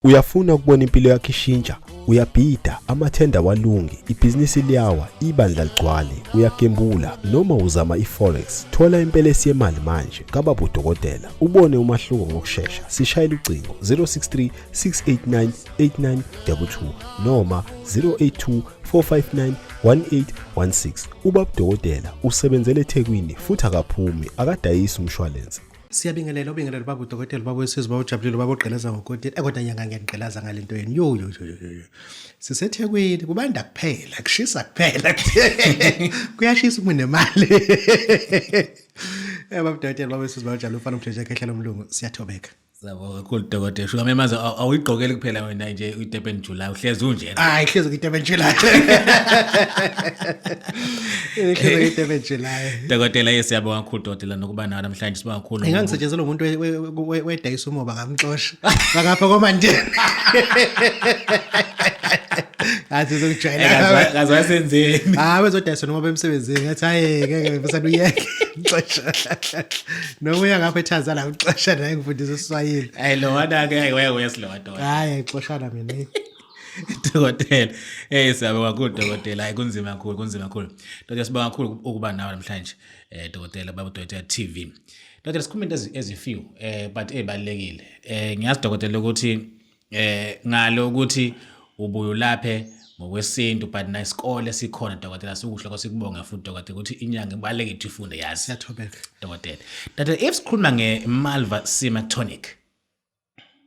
Uyafuna ukubona impilo yakho ishintsha? Uyabhida, amathenda awalungi, ibhizinisi liyawa, ibandla ligcwale, uyagembula noma uzama i-forex. Thola impelesi yemali manje kababa udokotela, ubone umahluko ngokushesha. Sishayela ucingo 063 689 8922 noma 082 459 1816. Ubaba udokotela usebenzele eThekwini futhi akaphumi, akadayisi umshwalense. Siyabingelela, ubingelela baba udokotela, baba wesizwe, baba ujabulile, baba ogqelaza ngokotela. Kodwa nyanga ngiyagqelaza ngalento yenu. Yo yo yo yo yo. Sisethekwini kubanda kuphela, kushisa kuphela. Kuyashisa uma unemali. Baba udokotela, baba wesizwe, baba ujabulile, ufana umthetho ekhehla lomlungu. Siyathobeka. Siyabonga kakhulu dokotela. Shuka memaze awuyigqokeli kuphela wena nje uDurban July uhlezi unjena. Hayi, hlezi kuDurban July. Hlezi kuDurban July. Dokotela, yes, siyabonga kakhulu dokotela nokuba nawe namhlanje, sibonga kakhulu. Engangisetshenzelwa umuntu wedayisa umoba, ngamxosha. Ngapha koMandela. Athi uzokujwayela. Kaze wasenzeni? Hayi, wezodayisa noma emsebenzini, ngathi hayi, ngeke ngisana uyeke. Xosha. Noma uya ngapha eTanzania, ngixosha naye, ngifundisa iSwahili. Hayi, lo wana ke hayi waya wes lo dokotela. Hayi, ngixoshana mina. Dokotela. Siyabonga kakhulu dokotela. Hayi, kunzima kakhulu, kunzima kakhulu. Dokotela, sibonga kakhulu ukuba nawe namhlanje. Dokotela, baba dokotela TV. Dokotela, sikhuluma into ezi-few but ezibalekile. Ngiyazi dokotela ukuthi ngalo ukuthi ubuye ulaphe ngokwesintu, but nesikole sikhona dokotela, sikuhle kwasikubonga futhi dokotela ukuthi inyanga ibalulekile ukuthi ifunde, yazi. Siyathobeka. Dokotela. Dokotela, if sikhuluma nge-Malva Sima Tonic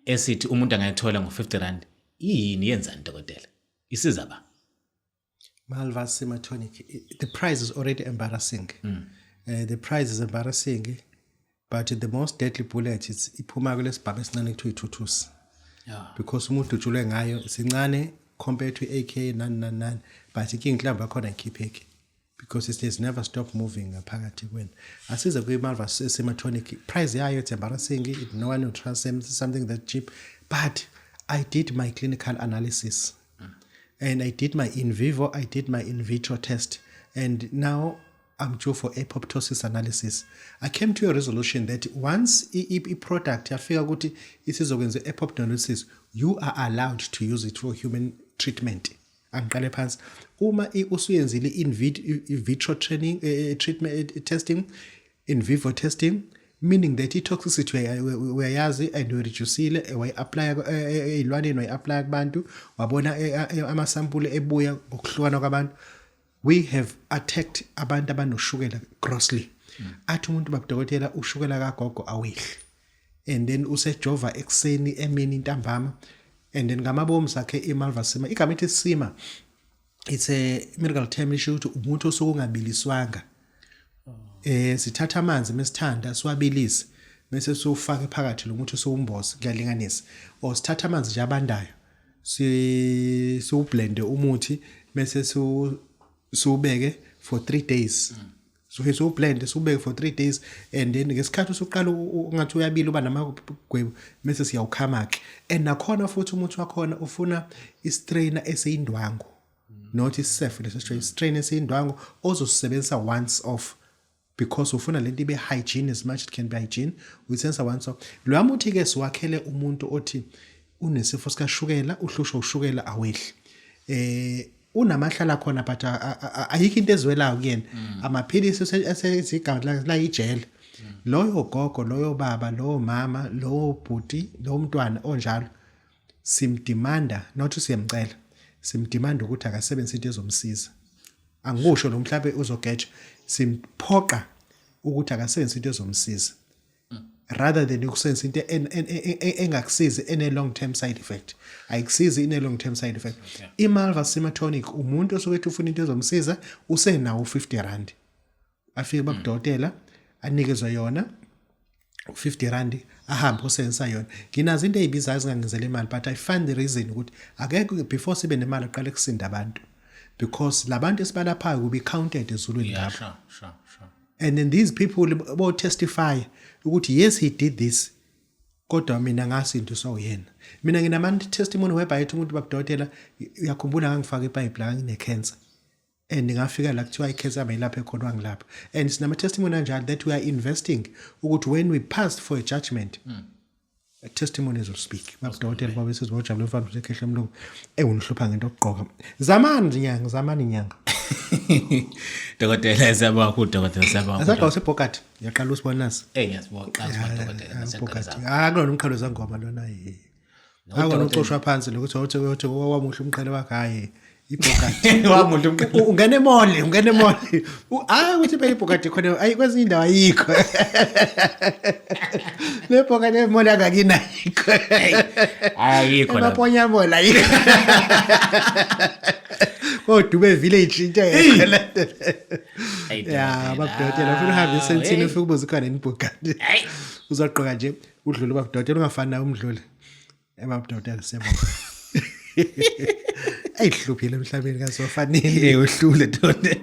esithi umuntu angayithola ngo-50 rand, iyini, yenzani dokotela? Isiza ba? Malva Sima Tonic, the price is already embarrassing. The price is embarrassing, but the most deadly bullet is iphuma kulesibhamu esincane kuthiwa ithuthusi. Because umuntu ujulwe ngayo sincane compared to AK 999, but inkinga inhlamvu yakhona ayikhipheki because it has never stopped moving ngaphakathi kwena. Asize kwi-Malva Sima Tonic, price yayo, it's embarrassing. No one will trust them, something that cheap. But I did my clinical analysis and I did my in vivo, I did my in vitro test, and now I'm due for apoptosis analysis. I came to a resolution that once i-product yafika ukuthi isizokwenza apoptosis, you are allowed to use it for human treatment. Angiqale phansi. Uma usuyenzile in vitro training, treatment testing, in vivo testing, meaning that i-toxicity uyayazi and uyireducile, wayi-applya ey'lwaneni, wayi-applya kubantu, wabona amasampuli ebuya ngokuhlukana kwabantu. We have attacked abantu abanoshukela grossly. Athi umuntu, "Babudokotela, ushukela kagogo awehli," and then usejova ekuseni, emini, ntambama, and then ngamabomu sakhe iMalva Sima. Igama ethi Sima, it's a medical term, isho ukuthi umuntu osuke ungabiliswanga. Sithatha amanzi mesithanda, siwabilise, bese siwufake phakathi lo muthi, siwumboze, kuyalinganisa, or sithatha amanzi nje abandayo, si siwublende umuthi, bese siwubeke for 3 days. So siwublend, siwubeke for 3 days, and then ngesikhathi usuqala ungathi uyabila, uba namagwebu, bese siyawukhama ke. And nakhona futhi umuthi wakhona ufuna istrainer esiyindwangu, not isisefe leso strain, strain esiyindwangu ozosisebenzisa once off, because ufuna lento ibe hygiene as much it can be hygiene. Uyisebenzisa once off. Lo muthi ke siwakhele umuntu othi unesifo sikashukela, uhlushwa ushukela, awehli, unamahlala khona, but ayikho into ezwelayo kuyena, amaphilisi esezigaba la ijele. Loyo gogo, loyo baba, lowo mama, lowo bhuti, lowo mntwana onjalo, simdemanda, not siyamcela, simdemanda ukuthi akasebenzise into ezomsiza. Angikusho lo mhlawumbe uzogeja, simphoqa ukuthi akasebenzise into ezomsiza rather than ukusebenzisa into engakusizi, ene long term side effect. Ayikusizi, ine long term side effect. IMalva Sima Tonic, umuntu osuke ethi ufuna into ezomsiza, usenawo R50, afike babudokotela, anikezwe yona R50, ahambe usebenzisa yona. Nginazo into ey'bizayo ezingangenzela imali, but I find the reason ukuthi akekho before sibe nemali aqale kusinda abantu, because labantu esibalaphayo will be counted ezulwini ngabo. And then these people bo testify ukuthi yes, he did this, kodwa mina ngasindiswa uyena. Mina nginama testimony whereby ethi umuntu, "Babudokotela, uyakhumbula ngangifaka ipipe la, ngine cancer, and ngafika la kuthiwa i-cancer bayilapha ekhona, wangilapha." And sinama testimony anjalo that we are investing ukuthi when we passed for a judgment. Testimonies will speak. Babudokotela babesizwe bojabula mfana usekhehla emlungu ewunihlupha ngento yokugqoka. Zamani nje nyanga, zamani nyanga. Dokotela, siyabonga kakhulu dokotela, siyabonga. Asagqoka sebhokati, yaqala usibona nasi. Eh, ngiyasibonga, qala usibona dokotela. Bhokati. Ah, kulona umqhelo zangoma lona yi. Akona ucoshwa phansi lokuthi uthi uthi wamuhle umqhele wakhe, hayi, ibhokati. Wamuhle umqhele. Ungena emall, ungena emall. Hayi, ukuthi phela ibhokati khona ayi kwezinye indawo ayikho. Le bhokati emall angakina ayikho. Ayikho lapho. Emaponya mall ayikho. Kodube village into engekho la. Ayi, Ya, dokotela. babudokotela ufuna uhambe esentini Hey. ufike ubuze khona ibhokati. Uzogqoka nje udlule babudokotela, ungafani nawe umdlule. Ebabudokotela, siyabonga. Ayihluphile emhlabeni kasofanini. Uhlule dokotela,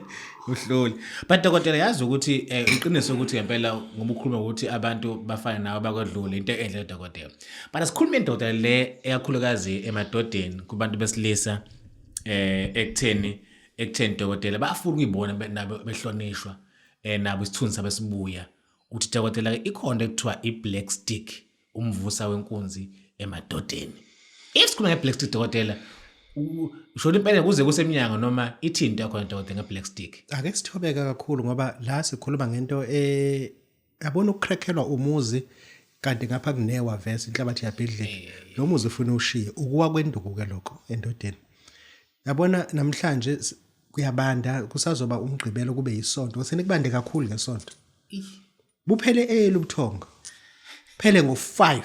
uhlule. But dokotela, yazi ukuthi iqiniso ukuthi ngempela ngoba ukhuluma ukuthi abantu bafana nawe bakwedlule, into enhle dokotela. But asikhulume indoda le eyakhulukazi emadodeni, kubantu besilisa, ekutheni dokotela bafuna ukuyibona nabo behlonishwa, nabo isithunzi sabo sibuya. Uthi dokotela ikhona ekuthiwa i-black stick, umvusa wenkunzi emadodeni. If sikhuluma nge-black stick dokotela, usho impela kuze kusemnyango noma ithini into yakhona dokotela nge-black stick? Ake sithobeka kakhulu ngoba la sikhuluma ngento yabona ukukhrekhelwa umuzi kanti ngapha kunewa verse inhlabathi yabhidlika. Lo muzi ufuna ushiye ukuwa kwenduku ke lokho endodeni. Yabona namhlanje kuyabanda, kusazoba umgqibelo kube yisonto. Senikubande kakhulu ngesonto. Buphele elubuthongo. Phele ngo5.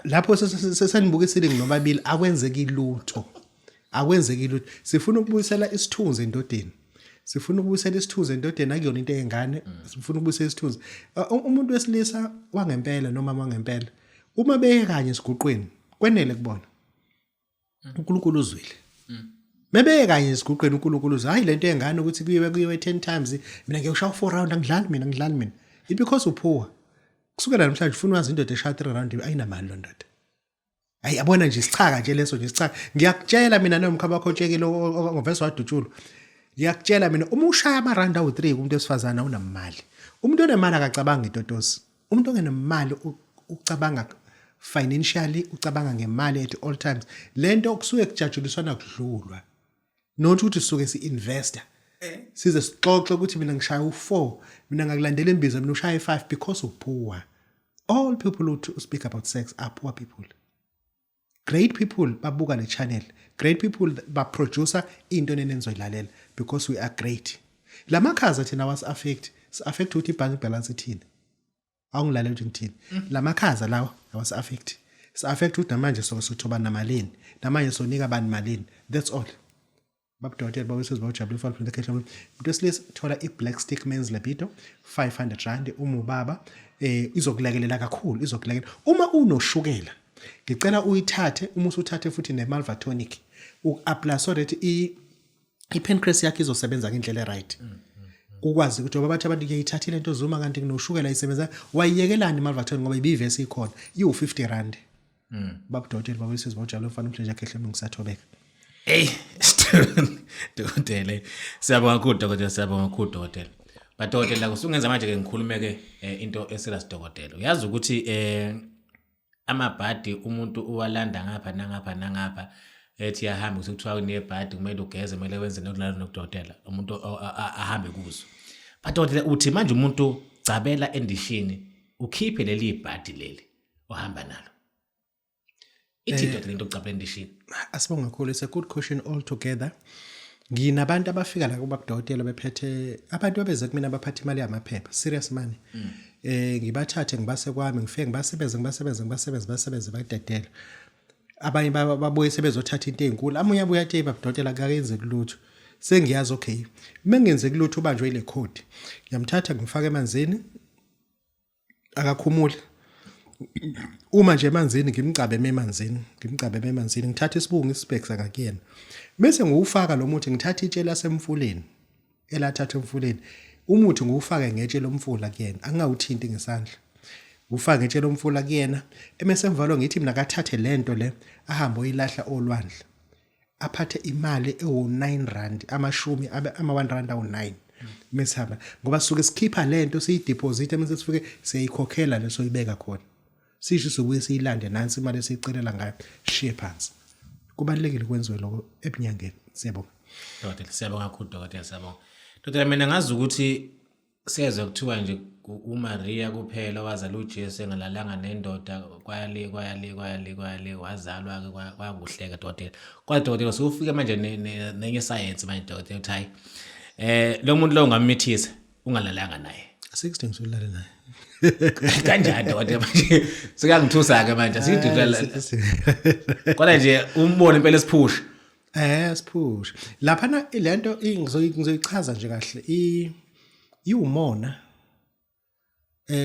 Lapho sesenibuka isilingi nobabili, akwenzeki lutho. Akwenzeki lutho. Sifuna ukubuyisela isithunzi endodeni. Sifuna ukubuyisela isithunzi endodeni, akuyona into eyengane. Sifuna ukubuyisela isithunzi. Umuntu wesilisa wangempela noma wangempela uma beye kanye esiguqweni kwenele kubona. uNkulunkulu uzwile. Mebeye kanye esiguqweni uNkulunkulu uzwe. Hayi lento yengane ukuthi kuyiwe 10 times, mina ngiyoshaya 4 round, angidlali mina, angidlali mina. It because uphuwa. Kusukela namhlanje ufuna wazi indoda eshaya 3 round ayinamali lo ndoda. Hayi, yabona nje isichaka nje leso nje isichaka. Ngiyakutshela mina nomkhaba wakho otshekile ngovese wadutshulwa. Ngiyakutshela mina uma ushaya ama round awu3 kumuntu wesifazana unamali. Umuntu onemali akacabanga itotosi. Umuntu ongenemali ucabanga financially, ucabanga ngemali at all times. Lento kusuke kujatshuliswana kudlulwa. Not ukuthi sisuke si-investor. Size sixoxe ukuthi mina ngishaya u4, mina ngakulandela imbizo, mina ushaya i5 because upoor. All people who speak about sex are poor people. Great people babuka le channel. Great people ba producer into nenenzoyilalela because we are great. Lamakhaza thina was affect, si affect ukuthi bank balance ithini. Awungilalela ukuthi ngithini. Lamakhaza lawa awas affect. Si affect ukuthi namanje so sithoba namalini. Namanje sonika bani malini. That's all. Babudokotela babesizwe bawujabula ufana phela khehla. Umuntu wesilisa thola i-black stick men's libido 500 rand uma ubaba, izokulekelela kakhulu, izokulekelela. Uma unoshukela ngicela uyithathe, uma usuthathe futhi ne-malva tonic uku-apply so that i-pancreas yakho izosebenza ngendlela e-right. Ukwazi ukuthi ngoba bathi abantu ngiyayithathile into Zuma kanti nginoshukela isebenza, wayiyekelani i-malva tonic ngoba ibivesi ikhona iwu-50 rand. Babudokotela babesizwe bawujabula mfana umhlanje akhehle ngisathobeka. Hey, dokotela, siyabonga kakhulu dokotela, siyabonga kakhulu dokotela. But dokotela kusungenza manje ke ngikhulume ke into eserious dokotela. Uyazi ukuthi amabhadi umuntu uwalanda ngapha nangapha nangapha, ethi yahamba kuthiwa kunebhadi kumele ugeze, kumele wenze nokulala nokudokotela, umuntu ahambe kuzo. But dokotela uthi manje umuntu gcabela endishini ukhiphe leli bhadi leli ohamba nalo. Ithi dokotela into ogcabela endishini. Asibonge kakhulu, it's a good question altogether. Nginabantu abafika la kuba kudokotela bephethe, abantu abeze kumina abaphatha imali yamaphepha, serious money. Ngibathathe ngibase kwami, ngifike ngibasebenze ngibasebenze ngibasebenze basebenze badedele. Abanye babuye sebezothatha into ezinkulu. Amunye abuye athi babudokotela akakenzeki lutho. Sengiyazi okay. Mengenzeki lutho ubanjwe ile code. Ngiyamthatha ngimfake emanzini akakhumule. Uma nje emanzini ngimcabe emanzini, ngimcabe emanzini, ngithatha isibungu isibhekisa ngakuyena. Bese ngiwufaka lo muthi, ngithatha itshe lasemfuleni elathathwa emfuleni. Umuthi ngiwufake ngetshe lomfula kuyena, angingawuthinti ngesandla. Ufake ngetshe lomfula kuyena, emese emva ngithi mina akathathe lento le ahambe oyilahla olwandle. Aphathe imali ewu9 rand, amashumi ama 1 rand awu9. Mesihamba ngoba sisuke sikhipha lento siyideposit, mase sifike siyayikhokhela leso ibeka khona, sisho sobuye siyilande nansi imali esiyicelela ngayo, shiye phansi. Kubalulekile kwenziwe lokho ebunyangeni. Siyabonga. Dokotela, siyabonga kakhulu dokotela, siyabonga. Dokotela, mina ngazi ukuthi siyezwa kuthiwa nje uMaria kuphela wazala uJesu engalalanga nendoda, kwayale kwayale kwayale kwayale, wazalwa-ke kwakuhleka dokotela. Kodwa dokotela sewufike manje nenye science manje dokotela, uthi hayi, lo muntu lo ungammithisa ungalalanga naye. Asikho isidingo sokulala naye. Kanjani dokotela? Manje sekuyangithusa-ke manje, asikho isidingo kodwa nje umbone impela esiphusha. Siphusha. Laphana lento ngizoyichaza nje kahle. Iwumona.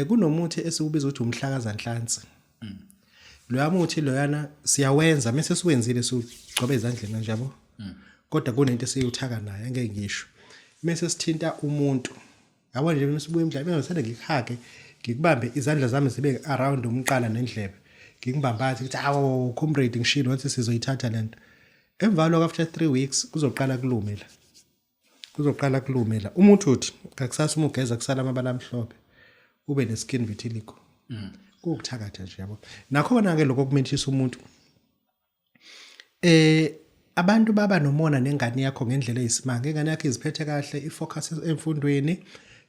Kunomuthi esiwubiza ukuthi umhlakaza nhlansi. Loya muthi loyana siyawenza, mase siwenzile siwugcoba ezandleni kanje, yabo. Kodwa kunento esiyuthaka nayo angeke ngisho. Mase sithinta umuntu. Yabo nje mase sibuya emdlalweni ngisanda ngikuhage, ngikubambe izandla zami zibe around umqala nendlebe. Ngikubambathe ukuthi awu comrade, ngishilo wathi sizoyithatha lento. Emva lokho after 3 weeks kuzoqala kulume la. Kuzoqala kulume la. Umuthi uthi ngakusasa uma ugeza kusala amabala amhlophe, ube ne skin vitiligo. Kuwukuthakatha nje, yabo. Nakhona ke lokho kumithisa umuntu. Abantu baba nomona nengane yakho ngendlela eyisimanga. Ingane yakho iziphethe kahle, ifocus emfundweni,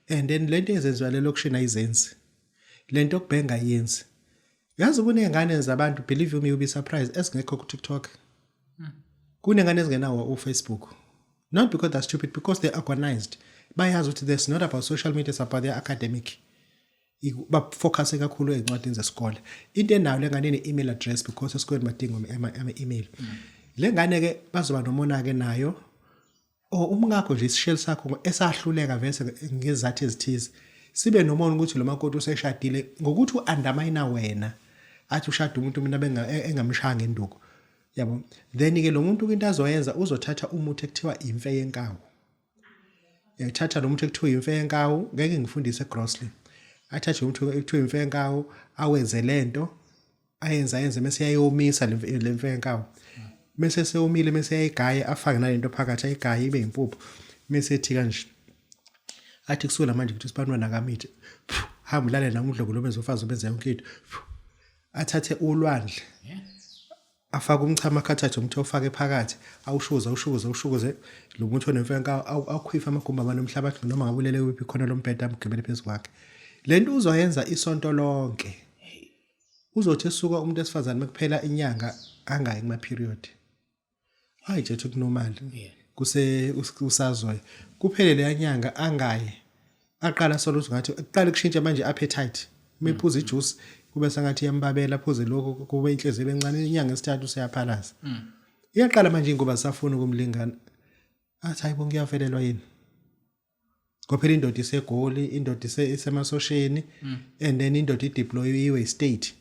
and then lento ezenziwa lelokishini ayizenzi. Lento okubhenga ayenzi. Yazi kuney'ngane zabantu, believe you me, you'll be surprised, ezingekho ku-TikTok. Kunengane ezingenawo u-Facebook. Not because they're stupid, because they're organized. Bayazi ukuthi it's not about social media, it's about their academic. Bafocus kakhulu ey'ncwadini zesikole. Into enayo le ngane ine-email address because esikoleni badinga ama-email. Le ngane-ke bazoba nomona-ke nayo, or umngakho nje isisheli sakho esahluleka vese ngezathu ezithize, sibe nomona ukuthi lo makoti useshadile, ngokuthi u-undermine wena, athi ushada umuntu mina engamshaya ngenduku, yabo. Then ke lo muntu into azoyenza, uzothatha umuthi ekuthiwa imfe yenkawu. Uyayithatha lo muthi ekuthiwa imfe yenkawu, ngeke ngifundise grossly. Athathe umuthi ekuthiwa imfe yenkawu, awenze lento ayenze ayenze, mase yayomisa le mfe yenkawu. Mase seyomile, mase yayigaya, afake nalento phakathi, ayigaye ibe impuphu, mase ethi kanje, athi kusukela manje ukuthi sibantwana kamithi, hamba ulale nami, udle kulobeza ufazi ubenze yonke into. Athathe ulwandle, afake umchamo, akhathathe umuthi, ofake phakathi, awushukuze awushukuze awushukuze lo muthi onemfenka, awukhwife amagumbi amane omhlabathi, noma ngabe ulele kuphi khona lombheda, amgibele phezu kwakhe. Lento uzoyenza isonto lonke. Uzothi esuka umuntu esifazane mekuphela inyanga angayi kuma period, hayi nje kunormal, kuse usazoya kuphele leya nyanga angayi, aqala solo ukuthi ngathi kuqala kushintsha manje appetite, uma ephuza ijuice kube sengathi iyambabela, aphuze lokho kube inhliziyo encane. Inyanga esithathu useyaphalaza, iyaqala manje ingoba safuna ukumlingana, athi hayibo, ngiyavelelwa yini? Ngoba phela indoda iseGoli, indoda isemasosheni, and then indoda ideployiwe state,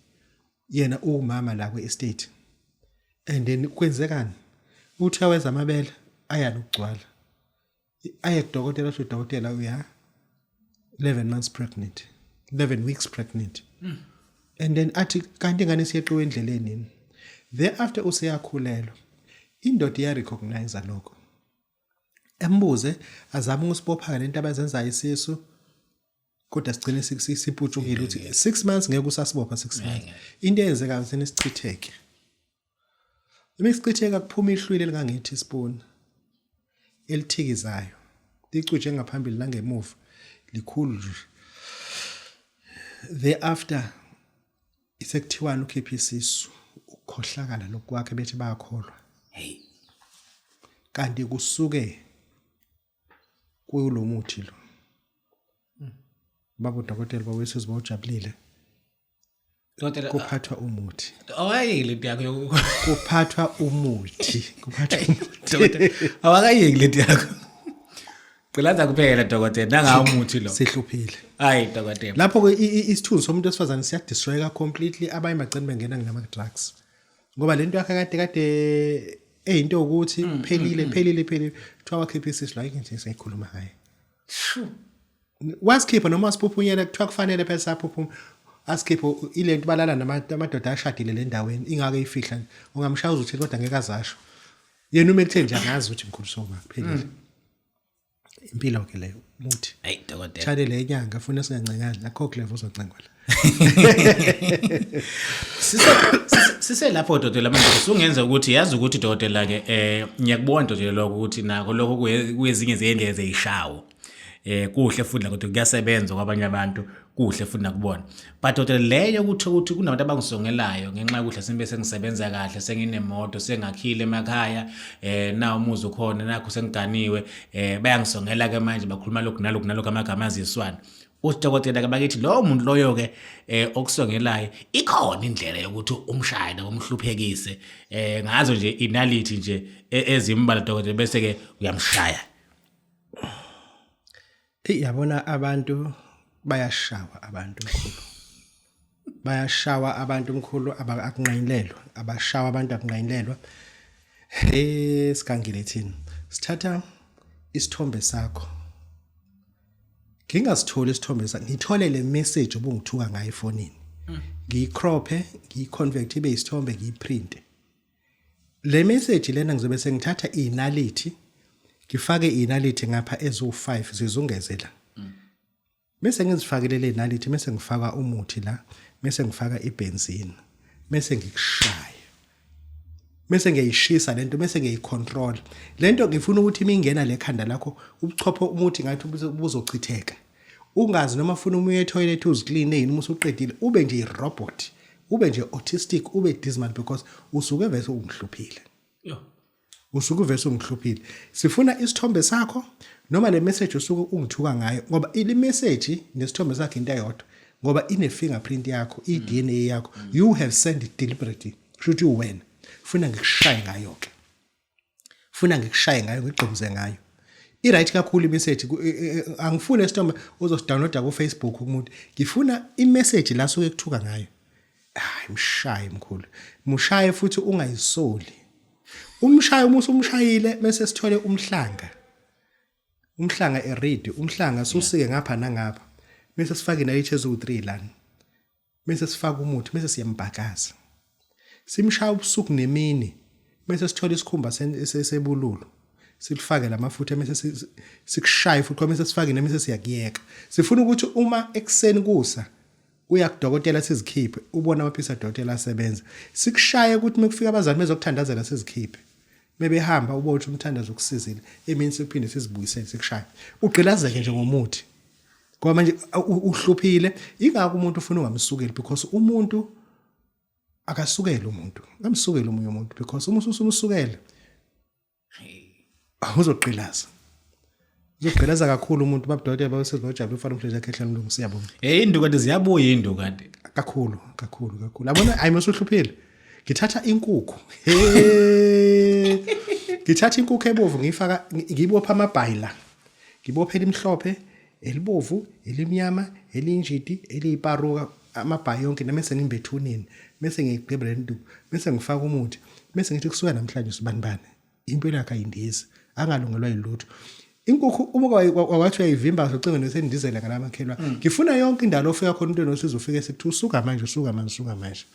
yena uwumama la kwe-estate. And then kwenzekani? Uthi aweza amabele ayala ukugcwala, aye kudokotela, athi udokotela uya 11 months pregnant, 11 weeks pregnant. And then athi kanti ingane siyeqiwe endleleni yini? Thereafter useyakhulelwa. Indoda iyarecognize lokho, embuze, azame ukusibopha lento abazenzayo isisu, kodwa sigcine siputshukile ukuthi 6 months ngeke usasibopha 6 months. Into eyenzekayo, sine sichitheke. Uma isichitheka kuphuma ihlwili elingange teaspoon elithikizayo, licuje ngaphambili nangemuva, likhulu nje. Thereafter isekuthiwani? Ukhipha isisu, ukukhohlakala lokwakhe, bethi bayakholwa. Hey. Kanti kusuke kulo muthi lo. Baba udokotela bawesizwe bawujabulile. Dokotela, kuphathwa umuthi. Awayeki lento yakho Kuphathwa umuthi, kuphathwa umuthi. Dokotela, awakayeki lento yakho. Gqilaza kuphela dokotela, nangawo umuthi lo. Sihluphile. Hayi dokotela. Lapho ke isithunzi somuntu wesifazane siyadestroyeka completely. Abanye bagcina bengena ngama drugs ngoba lento yakhe kade kade eyinto ukuthi phelile, phelile, phelile. Kuthiwa wakhipha isisu la, nje seyikhuluma ngaye, wasikhipha noma wasiphuphunyela, kuthiwa kufanele phela saphuphuma, asikhiphe ilento. Balala namadoda ashadile le ndaweni, ingake ifihla nje, ungamshaya uzuthi kodwa ngeke azasho yena. Uma ekuthe nje angazi ukuthi mkhulu soma, kuphelile. Impilo ke leyo, umuthi. Hayi dokotela. Chale le nyanga funa singancengani, akho clever uzoncengwa la. Sise lapho dokotela, manje usungenza ukuthi yazi ukuthi dokotela ke ngiyakubona dokotela lokho ukuthi nako lokho kuyezinye zendlela zeyishawo. Kuhle futhi la kodwa kuyasebenza kwabanye abantu, kuhle futhi nakubona. But dokotela, leyo ukuthi kunabantu abangisongelayo ngenxa yokuthi sembe sengisebenza kahle, senginemoto, sengakhile emakhaya, na umuzi ukhona, nakho sengiganiwe, bayangisongela ke manje, bakhuluma lokhu nalokhu nalokhu, amagama aziswana. Uthi dokotela ke bakithi, lowo muntu loyo ke okusongelayo, ikhona indlela yokuthi umshaye noma umhluphekise ngazo nje inalithi nje ezimbala dokotela, bese ke uyamshaya? Eyi, yabona, abantu bayashawa, abantu mkhulu. Bayashawa abantu mkhulu, akunqanyilelwa. Abashawa abantu, akunqanyilelwa. Sigangile thina. Sithatha isithombe sakho. Ngingasitholi isithombe sakho, ngithole le message obungithuka ngayo efonini. Ngiyicrope, ngiyiconvert ibe isithombe, ngiyiprinte. Le message lena ngizobe sengithatha inalithi, ngifake inalithi ngapha ezu5 zizungeze la. Bese ngizifakele le nalithi, bese ngifaka umuthi la, bese ngifaka ibenzini, bese ngikushaya. Bese ngiyayishisa lento, bese ngiyayicontrol. Lento ngifuna ukuthi imingena lekhanda lakho, ubuchopho umuthi ngathi buzochitheka. Ungazi noma ufuna uma uye toilet uziclean yini, uma usuqedile ube nje irobot, ube nje autistic, ube dismal, because usuke vese ungihluphile. Yo. Usuke vese ungihluphile. Sifuna isithombe sakho noma le message usuke ungithuka ngayo, ngoba ile message nesithombe sakho into eyodwa, ngoba ine fingerprint yakho, i DNA yakho. You have sent it deliberately, kusho wena. Funa ngikushaye ngayo ke, funa ngikushaye ngayo, ngigqumze ngayo. I-right kakhulu imessage. Angifuni isithombe uzosidownloada ku-Facebook kumuntu, ngifuna imessage la suke kuthuka ngayo. Hayi, mshaye mkhulu, mushaye futhi ungayisoli. Umshaye, uma usumshayile bese sithole umhlanga, umhlanga eready, umhlanga susike ngapha nangapha, bese sifake nalithi eziwu3 lana, bese sifaka umuthi, bese siyambhakaza, simshaya ubusuku nemini, bese sithola isikhumba sebululu, silifake lamafutha, bese sikushaye futhi, bese sifake nami, siyakuyeka. Sifuna ukuthi uma ekseni kusa uya kudokotela sizikhiphe, ubona amaphilisi adokotela asebenza. Sikushaye ukuthi mekufika abazali bezokuthandazela sizikhiphe, bebehamba, ubone ukuthi umthandazo ukusizile. Emini siphinde sizibuyisele, sikushaye ugqilazeke nje ngomuthi, ngoba manje uhluphile. Ingakho umuntu ufuna ungamsukeli, because umuntu akasukele, umuntu ngamsukela omunye umuntu, because uma usumsukela uzogqilaza, uzogqilaza kakhulu umuntu. Babudokotela babesezibajabule ufana umhlezi yakhe ehlala umlungu. Siyabonga. Induku kade ziyabuya, induku kade. Kakhulu, kakhulu, kakhulu. Yabona, hayi, masuhluphile, ngithatha inkukhu. He, ngithatha inkukhu ebovu, ngiyifaka, ngiyibopha amabhayi la, ngibophela imhlophe, elibovu, elimnyama, elinjidi, eliyiparuka, amabhayi yonke, nami sengimbethunini, bese ngiyigqibela le nduku, bese ngifaka umuthi, bese ngithi kusuka namhlanje sibani bani impilo yakhe ayindizi, angalungelwa yilutho. Inkukhu uma wathi uyayivimba socingo nesendizela ngalamakhelwa. Ngifuna yonke indawo ofika khona into nosizo, ufike sekuthi usuka manje, usuka manje, usuka manje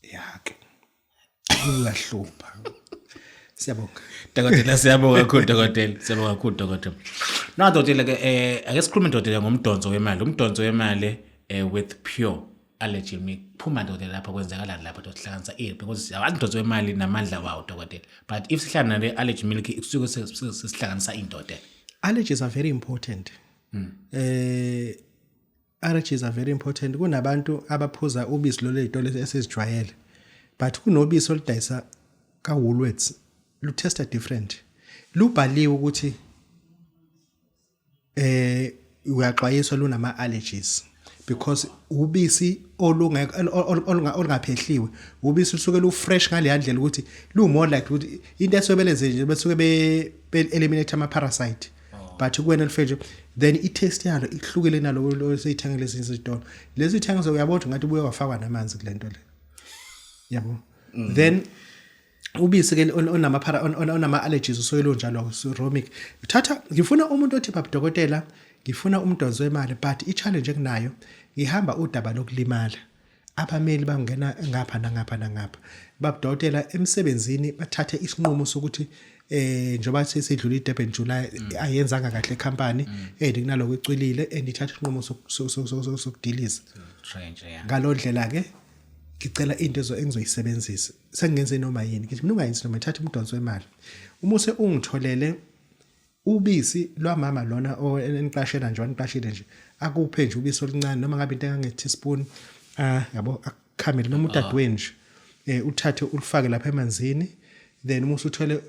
yake, uyahlupha. Siyabonga. Dokotela, siyabonga kakhulu dokotela, siyabonga kakhulu dokotela. Na dokotela ke, ake sikhulume dokotela ngomdonso wemali. Umdonso wemali with pure allergy milk. Phuma dokotela lapha, kwenzakalani lapha dokotela, hlanganisa ini, because siyawazi umdonso wemali namandla wawo dokotela. But if sihlangana nale allergy milk, kusuke sesihlanganisa ini dokotela? Allergies are very important. Allergies are very important. Kunabantu abaphuza ubisi lolu ezitolo esizijwayele, but kunobisi oludayisa ka Woolworths, lutesta different, lubhaliwe ukuthi uyaxwayiswa, lunama allergies, because ubisi olungekho olungaphehliwe, ubisi lusuke lu fresh ngale ndlela ukuthi lu more like ukuthi into esobelenze nje besuke be eliminate ama parasite, but kuwena lufeje, then i taste yalo ihlukile nalo esiyithenga lezi izitolo. Lezi ithenga uyabona ukuthi ngathi ubuye wafakwa namanzi kule nto le, yabo. Then ubisi ke onama para onama allergies usuke lunjalo romic. Uthatha, ngifuna umuntu othi, "Baba dokotela, ngifuna umdonso wemali, but i challenge ekunayo ngihamba udaba lokulimala." Abameli bangena ngapha nangapha nangapha. Babudokotela emsebenzini bathathe isinqumo sokuthi njengoba sesidlula iDurban July ayenzanga kahle company and kunaloko ecwilile and ithatha isinqumo sokudiliza. Strange, yeah. Ngaloo ndlela ke ngicela into engizoyisebenzisa. Sengingenze noma yini. Ngithi mina ungayenzi noma thatha umdonso wemali. Uma use ungitholele ubisi lwamama lona eniqashela nje waniqashile nje akuphe nje ubisi oluncane noma ngabe into engange teaspoon yabo akukhamele noma udadewenu nje uthathe ulifake lapha emanzini, then uma usuthole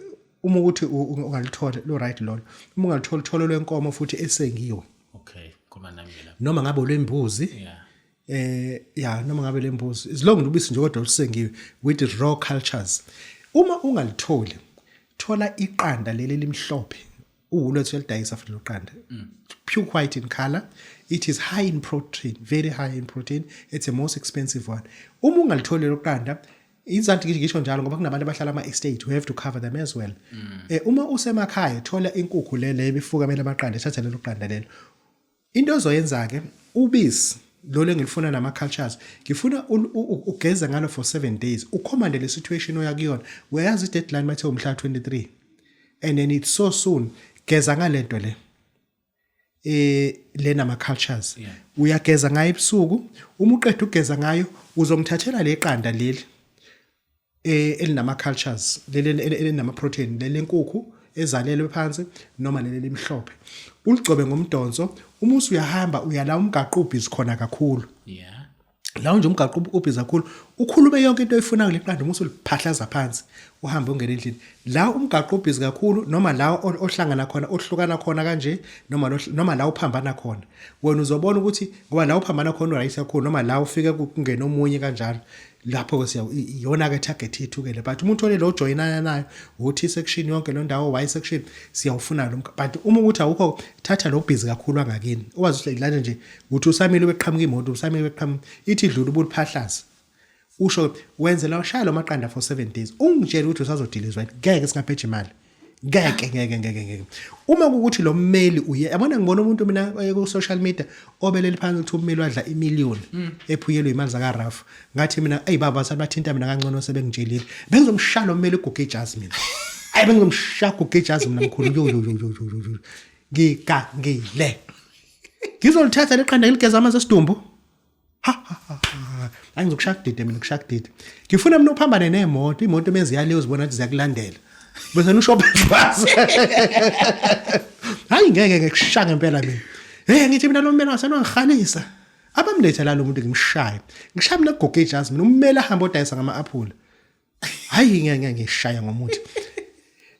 uma ukuthi ungalithola lo right lolo, uma ungalithola uthole lwenkomo futhi esengiwe. Okay, khuluma nami lapha. Noma ngabe olwembuzi. Yeah. Noma ngabe lembuzi as long ubisi nje kodwa olusengiwe with raw cultures. Uma ungalitholi thola iqanda leli limhlophe, uWoolworths uyalidayisa futhi loqanda, pure white in color, it is high in protein, very high in protein, it's the most expensive one. Uma ungalitholi loqanda, izanti ngisho njalo ngoba kunabantu abahlala ama estate, we have to cover them as well. Uma usemakhaya thola inkukhu lele ebifukamela amaqanda, thatha lelo qanda lelo. Into ozoyenza ke ubisi lolo engilifuna nama cultures, ngifuna ugeze ngalo for 7 days, ucommande le situation oya kuyona. Uyayazi i deadline mathe umhla 23 and then it's so soon. Geza ngalento le lena ama cultures. Uyageza ngayo ebusuku, uma uqeda ukugeza ngayo uzongithathela leqanda leli elinama cultures, leli elinama protein, leli lenkukhu ezalelwe phansi noma leli limhlophe, uligcobe ngomdonso. Uma usuyahamba uyala umgaqo ubhizi khona kakhulu. La nje umgaqo ubhizi kakhulu, ukhulume yonke into oyifunayo leqanda, uma usuliphahlaza phansi uhambe ungene endlini. La umgaqo ubhizi kakhulu noma la ohlangana khona, ohlukana khona kanje, noma la uphambana khona, wena uzobona ukuthi ngoba la uphambana khona uright kakhulu, noma la ufike kungena omunye kanjalo, lapho ke siya iyona ke target yethu ke le. But umuntu ole lo joinana nayo uthi section yonke lo ndawo y section siyawufuna lo, but uma ukuthi awukho thatha lo busy kakhulu angakini owazi ukuthi lana nje uthi usamile beqhamuka imoto, usamile beqhamuka ithi idlula ubuliphahlaza, usho wenze la ushaya lo maqanda for 7 days, ungitshela ukuthi usazodilizwa, ngeke singabheji imali, ngeke ngeke ngeke ngeke. Uma kukuthi lo mmeli uye yabona, ngibona umuntu mina ku social media obelele phansi ukuthi ummeli wadla imillion ephuyelwe imali zaka RAF, ngathi mina ey baba sabathinta mina kangcono sebengitshelile, bengizomshaya lo mmeli uguge ijazi mina, ayi bengizomshaya uguge ijazi mina mkhulu, yo yo yo yo yo yo, ngigangile, ngizolithatha leqanda ngiligeza amanzi esidumbu. Ha ha ha, hayi ngizokushaya kudide mina, kushaya kudide. Ngifuna mina uphambane nemoto, imoto meziyale uzibona ukuthi ziyakulandela bese nusho phansi, hayi ngeke ngikushaya ngempela mina. Hey ngithi mina lo mmeli wasenwangihalisa, abamlethe la lo muntu ngimshaye, ngishaya mina kugoge ijazi mina, ummeli ahambe odayisa ngama-aphula, hayi ngeke ngishaya ngomuthi.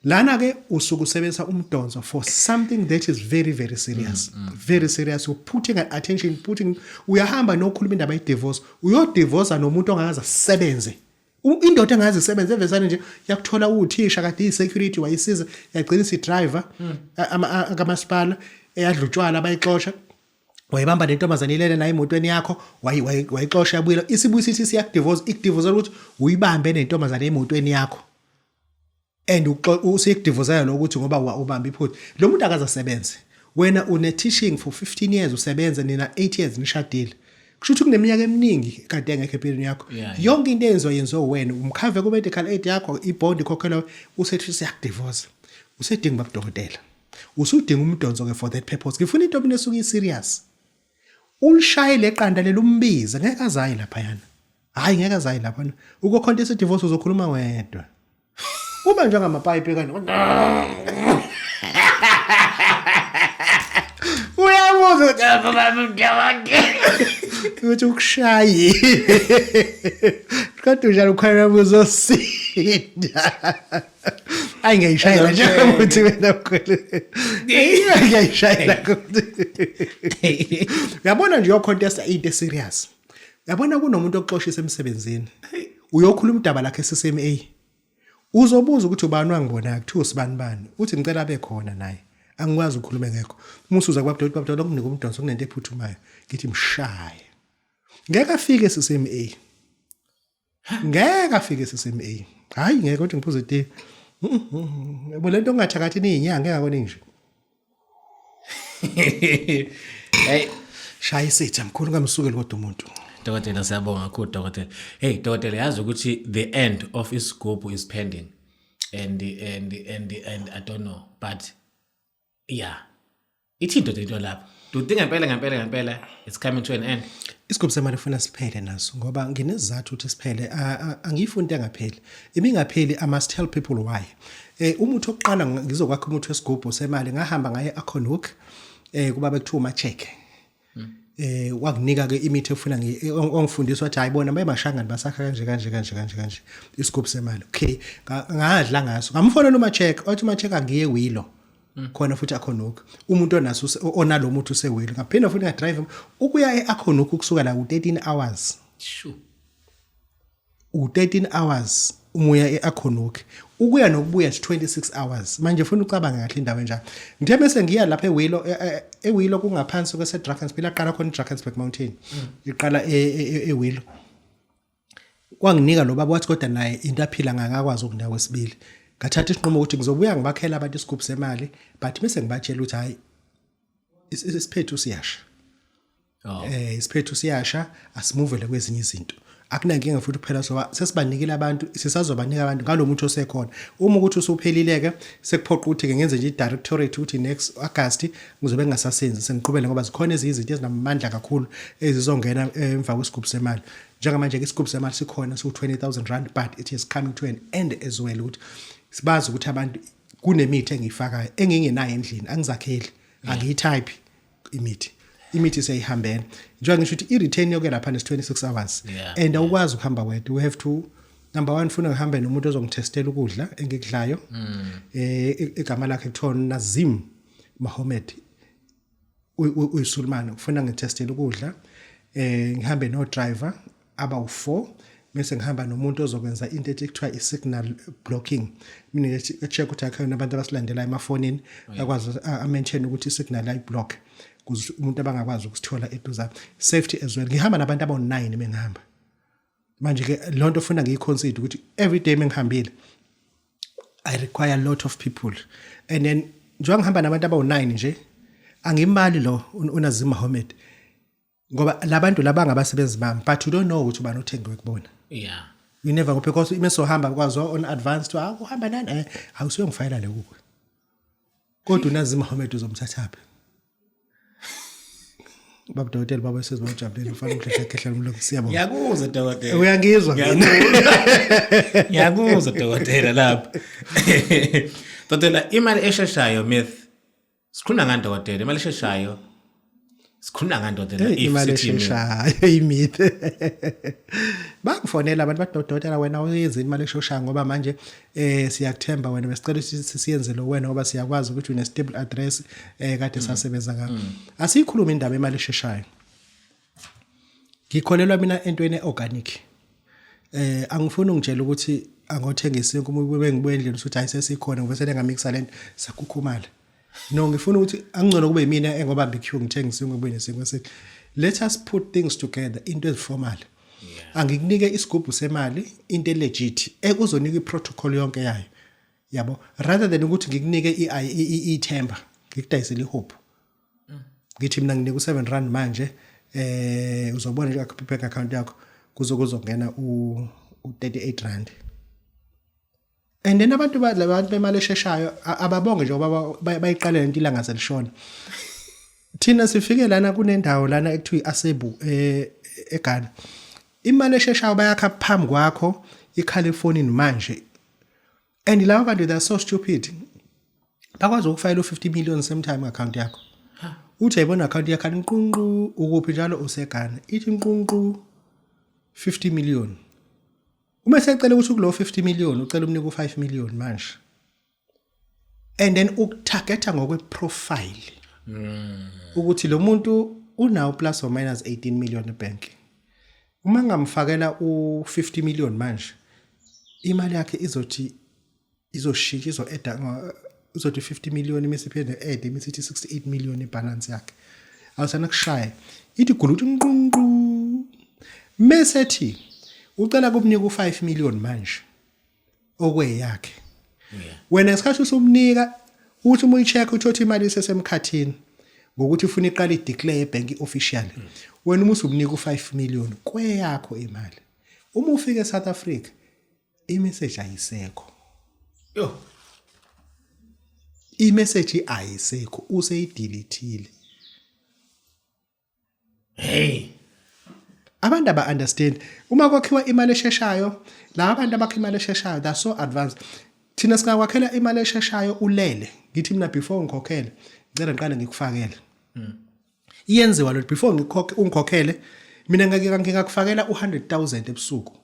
Lana ke usuke usebenzisa umdonso for something that is very very serious, very serious. You're putting an attention, putting uyahamba nokhuluma indaba ye divorce, uyodivorce nomuntu ongaze asebenze. Indoda engaze isebenze evesane nje yakuthola uthisha kade i-security wayisiza yagcina isi-driver kamasipala eyadla utshwala bayixosha, wayibamba nentombazane ilele nayo emotweni yakho, wayixosha yabuyela, isibuyisa ithi siyakudivorce, ikudivorcela ukuthi uyibambe nentombazane emotweni yakho and usikudivorcela lokho ukuthi ngoba ubamba iphutha. Lo muntu akazasebenze, wena une teaching for 15 years usebenza, nina 8 years nishadile, kusho ukuthi kuneminyaka eminingi kade engekho empilweni yakho. Yonke into eyenziwa yenziwa wena, umkhave ku medical aid yakho, ibond ikhokhelwa, usethi siyakudivorce, usedinga babudokotela, usudinga umdonso ke for that purpose. Ngifuna into mina esuke serious, ulishaye leqanda leli, umbize, ngeke azayi lapha yana, hayi ngeke azayi lapha ukokhontisa divorce, uzokhuluma wedwa uba njengamapayipi kanje, uyabuza ukuthi ukushaye kodwa njalo ukhona uzosinda. Ayi ngiyayishayela nje ukuthi wena mkhulu, ngiyayishayela ukuthi uyabona nje uyocontesta into eserious. Uyabona kunomuntu oxoshisa emsebenzini, uyokhuluma udaba lakhe CCMA, uzobuza ukuthi ubani wangibona, kuthiwa usibani bani, uthi ngicela abe khona naye, angikwazi ukukhuluma ngekho. Uma usuza kubabudokotela, babudokotela okunika umdonso kunento ephuthumayo, ngithi mshaye, ngeke afike CCMA, ngeke afike CCMA, hayi ngeke, kodwa ngiphuze itiye yabo lento ongathakathi niyinyanga engakho ninje. Hey, shaya isitha mkhulu, ngamsukeli kodwa umuntu. Dokotela, siyabonga kakhulu, dokotela. Hey dokotela, yazi ukuthi the end of isigubhu is pending and I don't know, but yeah, ithi into into lapha, do you think ngempela ngempela ngempela it's coming to an end? Isigubhu semali ufuna siphele naso, ngoba nginesizathu ukuthi siphele. Angiyifuni into engapheli. Ibingapheli, I must tell people why. Umuthi oqala ngizokwakha umuthi wesigubhu semali, ngahamba ngaye Acornhoek, kuba bekuthiwa uma-check, wakunika ke imithi efuna ongifundisa, wathi, "Hayi bona bayemashangani, basakha kanje kanje kanje kanje kanje isigubhu semali." Okay, ngadla ngaso, ngamfonela uma-check, wathi uma-check angiye Willow khona futhi Acornhoek, umuntu onaso onalo muthi usewilo. Ngaphinda futhi ngadrive ukuya e-Acornhoek, ukusuka la u-13 hours. U-13 hours umuya e-Acornhoek, ukuya nokubuya is 26 hours. Manje ufuna ucabange kahle indawo enjalo. Ngithe bese ngiya lapha eWillow, eWillow kungaphansi kwese Drakensberg, laqala khona iDrakensberg Mountain, iqala eWillow. Kwanginika lo baba, wathi kodwa naye into aphila ngakakwazi ukundawo kwesibili. Ngathatha isinqumo ukuthi ngizobuya ngibakhela abantu isigubhu semali, but bese ngibatshela ukuthi hayi, isiphethu siyasha. Isiphethu siyasha, asimuvele kwezinye izinto. Akunankinga futhi kuphela, soba sesibanikile abantu, sisazobanika abantu ngalomuntu osekhona. Uma ukuthi usuphelile ke, sekuphoqa ukuthi ke ngenze nje i-directorate ukuthi next August ngizobe ngingasasenzi, sengiqhubele, ngoba zikhona ezinye izinto ezinamandla kakhulu ezizongena emva kwesigubhu semali. Njengamanje ke isigubhu semali sikhona, siwu R20,000, but it is coming to an end as well, ukuthi sibazi ukuthi abantu kunemithi engiyifakayo engingenayo endlini, angizakheli, angiyitype imithi. Imithi seyihambene, njengoba ngisho ukuthi i-return yoke lapha nes 26 hours and awukwazi ukuhamba wedwa. You have to, number one, funa ngihambe nomuntu ozongithestela ukudla engikudlayo. Igama lakhe kuthiwa Nazim Mohammed, uyisulumane, ufuna ngithestele ukudla. Ngihambe no driver abawu4, bese ngihamba nomuntu ozokwenza into ethi kuthiwa i-signal blocking, mina echeck ukuthi akhona abantu abasilandelayo emafonini, akwazi a-maintain ukuthi i-signal ayiblock ukuze umuntu abangakwazi ukusithola eduzane. Safety as well. Ngihamba nabantu abawu-9 mengihamba. Manje ke lonto ufuna ngiyiconsider ukuthi every day mengihambile I require a lot of people. And then njengoba ngihamba nabantu abawu-9 nje, angimali lo uNazim Mohammed, ngoba labantu laba ngabasebenzi bami, but you don't know ukuthi ubani othengiwe kubona. You never know, because imesohamba kwazo on advance to akuhamba nani, awusuye ngifayela le kuwe, kodwa uNazim Mohammed uzomthathaphi? Baba dokotela, baba sezibawujabulela ufana umhlehla khehla umlomo. Siyabonga. Ngiyakuzwa, dokotela. Uyangizwa mina? Ngiyakuzwa, dokotela. Lapha, dokotela, imali esheshayo myth, sikhuluma ngani, dokotela? Imali esheshayo, sikhuluma ngani, dokotela? Hey, If imali sithi myth. esheshayo imyth. Bangifonela abantu, bathi, "Dokotela, wena uyenzeni imali esheshayo? Ngoba manje siyakuthemba wena, besicela ukuthi siyenze lo wena, ngoba siyakwazi ukuthi une stable address, kade sasebenza ngayo." Asiyikhuluma indaba imali esheshayo. Ngikholelwa mina entweni organic. Angifuni ungitshela ukuthi angothenga isinkwa, uma ube ngibuye endlini usuthi hayi, sesikhona, ngivese ngamixa lento sakhukhumala. No, ngifuna ukuthi angcono kube yimina engobamba iqueue, ngithenga isinkwa, kube nesinkwa esithi. Let us put things together, into eziformal. Angikunike isigubhu semali, into elegit ekuzonika iprotocol yonke yayo, yabo, rather than ukuthi ngikunike ithemba, ngikudayisele ihope, ngithi mina nginika u7 rand manje, uzobona nje bank account yakho kuzongena u38 rand. And then abantu labantu bemali esheshayo ababonge nje, ngoba bayiqale lento ilanga selishona. Thina sifike lana, kunendawo lana ekuthiwa iAsebu eGhana. Imali esheshayo bayakha phambi kwakho, ikhala efonini manje. And laba bantu, they are so stupid, bakwazi ukufayela u50 million same time account yakho. Uthi ayibona account yakho, nqunqu, ukuphi njalo, useGhana, ithi nqunqu 50 million. Uma secela ukuthi kulo 50 million ucela umnike u5 million manje, and then ukutargeta ngokwe profile ukuthi lo muntu unawo plus or minus 18 million ebank, uma ngamfakela u50 million manje, imali yakhe izothi izoshintsha, izo-adda, izothi 50 million imisiphinde add imisithi 68 million ibalance yakhe. Awusana kushaya, ithi guluthi nqunqu, mese thi ucela kumnika u5 million manje okweyakhe. Wena ngesikhathi usumnika, uthi uma uyi-check uthotha imali isesemkhathini. Ngokuthi ufuna iqale ideclare ebhenki officially. Wena uma usumnika u5 million kweyakho imali. Uma ufika eSouth Africa imessage ayisekho. Yo. Imessage ayisekho useyidelethile. Hey. Abantu aba understand uma kwakhiwa imali esheshayo, laba bantu abakha imali esheshayo they are so advanced. Thina singakwakhela imali esheshayo ulele. Ngithi mina before ngikhokhele, ngicela ngiqale ngikufakele. Iyenziwa lo before ngikhokhe ungikhokhele mina ngeke ngingakufakela u100000 ebusuku.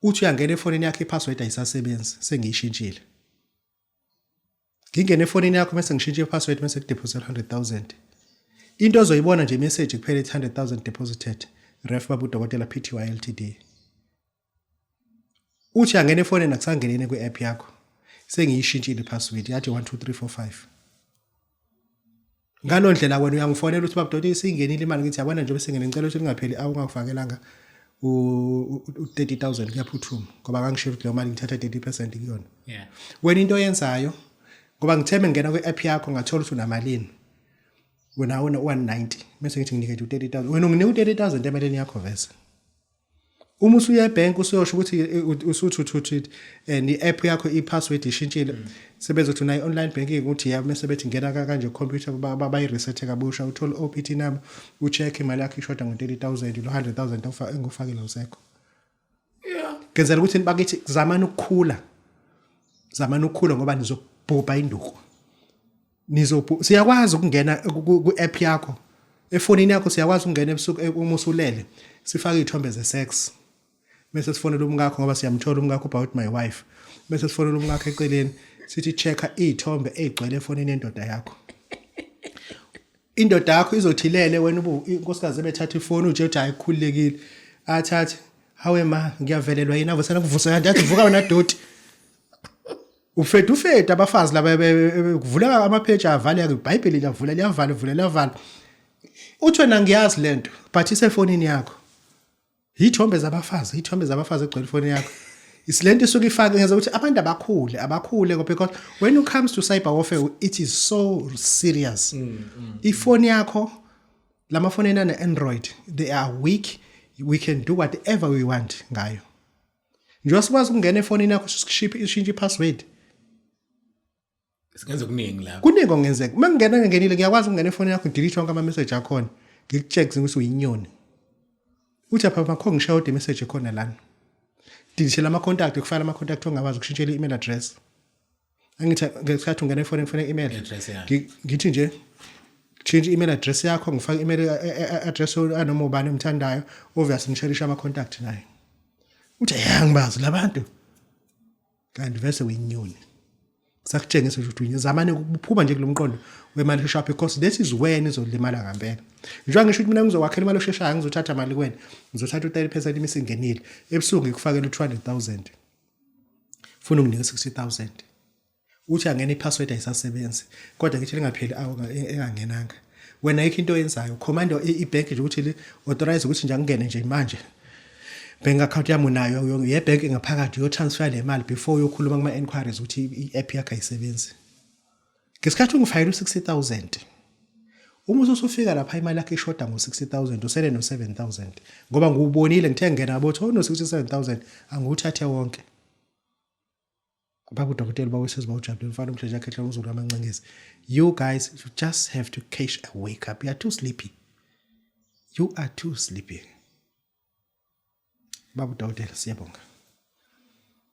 Uthi uyangena efonini yakho ipassword ayisasebenzi sengiyishintshile. Ngingene efonini yakho mase ngishintshe ipassword mase kudeposit 100000. Into ozoyibona nje message kuphela ethi 100000 deposited. Ref babu dokotela Pty Ltd. Uthi angena efonini akusangeneni kwi-app yakho. Sengiyishintshile ipassword yathi 12345. Ngalo ndlela wena uyangifonela uthi baba Doti isingenile imali ngithi yabona nje bese ngene ngicela ukuthi kungapheli awungakufakelanga u-30000 kuyaphuthuma ngoba kangishiya ukuthi leyo mali ngithatha 30% kuyona. Yeah. Wena into oyenzayo ngoba ngitheme ngena kwi-app yakho ngathola ukuthi unamalini. Wena awuna 190 bese ngithi nginikeze u-30000 wena unginika u-30000 emalini yakho vese. Uma usuya ebhenki usuyosho ukuthi usuthuthuthu and i-app yakho i-password ishintshile sebezothi unayo online banking ukuthi ya mase bethi ngena kanje computer bayi-reset kabusha uthole OPT number ucheck imali yakho ishoda ngo-30000 lo 100000 engufakile usekho. Yeah. Ngenzela ukuthi bakithi zamani ukukhula. Zamani ukukhula ngoba nizobhubha induku. Nizobhu siyakwazi ukungena ku-app yakho. Efonini yakho siyakwazi ukungena ebusuku uma usulele sifake izithombe ze-sex. Bese sifonela umkakho ngoba siyamthola umkakho about my wife. Bese sifonela umkakho eceleni sithi checka izithombe ezigcwele efonini yendoda yakho. Indoda yakho izothilele wena ubu inkosikazi ebethatha ifoni uje uthi hayi kukhululekile. Athathe hawe ma ngiyavelelwa yini avusana kuvusa kanti athi vuka wena doti. Ufeda ufeda abafazi laba kuvuleka amapage avaleka iBhayibheli liyavula liyavala ivula liyavala. Uthi wena ngiyazi lento but isefonini yakho. Yithombe zabafazi, ithombe zabafazi egcwele ifoni yakho. Isilento isuke ifake ngenza ukuthi abantu abakhule, abakhule because when it comes to cyber warfare it is so serious. Ifoni yakho lamafoni ane Android they are weak. We can do whatever we want ngayo. Njengoba sikwazi ukungena efonini yakho sishiphe ishintshe ipassword. Singenza okuningi lapho. Kuningi okungenzeka. Uma ngingena ngingenile ngiyakwazi ukungena efonini yakho ngidelete wonke ama-message akhona. Ngikucheck ukuthi uyinyoni. Uthi apha makho ngishaye odwa imessage ekhona lana. Delete ama-contact kufaka ama-contact ongawazi kushintshela i-email address. Angithi ngesikhathi ungena efonini kufanele i-email. Address yakho. Ngithi nje change i-email address yakho ngifake i-email address anoma ubani omthandayo obviously ngisherisha ama-contact naye. Uthi ya ngibazi labantu. Kanti vese uyinyoni. Sakutshengisa ukuthi uyinyoni. Zamane ukuphuma nje kulomqondo wemali esheshayo because this is when izolimala ngempela. Njengoba ngisho ukuthi mina ngizowakhela imali esheshayo ngizothatha imali kuwena. Ngizothatha u-30% imisingenile. Ebusuku ngikufakela u-200,000. Funa unginike 60,000. Uthi angena ipassword ayisasebenzi kodwa ngithi lingapheli awu engangenanga. Wena ayikho into oyenzayo. Command i-bank nje ukuthi li authorize ukuthi nje angene nje manje. Bank account yami unayo ye bank ngaphakathi yo transfer le mali before uyokhuluma kuma enquiries ukuthi i-app yakho ayisebenzi. Ngesikhathi ungifakela u-60000 uma usufika lapha imali yakho ishoda ngo-60000 usele no-7000 ngoba ngiwubonile ngithe ngena ngabo uthi no-67000 angiwuthathe wonke. Baba udokotela baba wesizwe bawujabule mfana umhleje yakhe ehlala umzulu amancengezi. You guys you just have to catch a wake up. You are too sleepy. You are too sleepy. Baba udokotela siyabonga.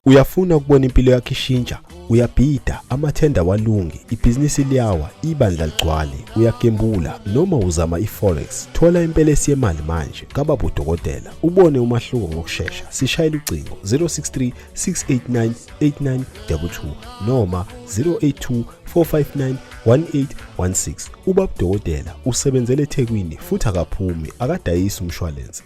Uyafuna ukubona impilo yakho ishintsha? Uyabhida, amathenda awalungi, ibhizinisi liyawa, ibandla ligcwale, uyagembula noma uzama i-forex. Thola impelesi yemali manje kababa udokotela ubone umahluko ngokushesha. Sishayela ucingo 063 689 8922 noma 082 459 1816. Ubaba udokotela usebenzele eThekwini futhi akaphumi, akadayisi umshwalense.